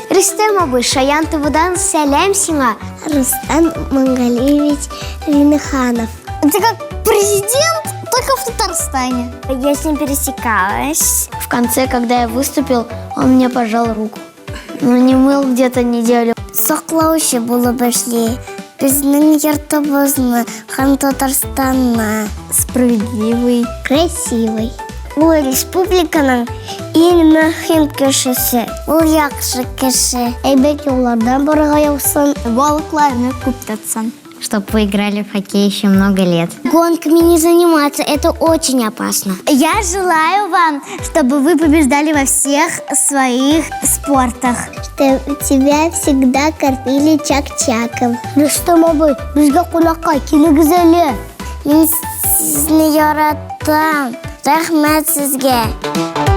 Рөстәм абый, Шаян ТВдан сәлам сиңа. Рустам Мангалиевич Ринханов. Это как президент, только в Татарстане. Я с ним пересекалась. В конце, когда я выступил, он мне пожал руку. Ну, не мыл где-то неделю. Саклаучы булып эшли. Безнең йортыбызны һәм Татарстанны. Справедливый. Красивый. Ул республиканың иң мөһим кешесе. Ул яхшы кеше. Әйбәт юллардан барырга язсын. Балыкларны күп тотсын. Чтоб вы играли в хоккей еще много лет. Гонками не заниматься, это очень опасно. Я желаю вам, чтобы вы побеждали во всех своих спортах. Чтобы тебя всегда кормили чак-чаком. Рөстәм абый, безгә кунакка килегез әле. Мин сезне яратам. Рәхмәт сезгә.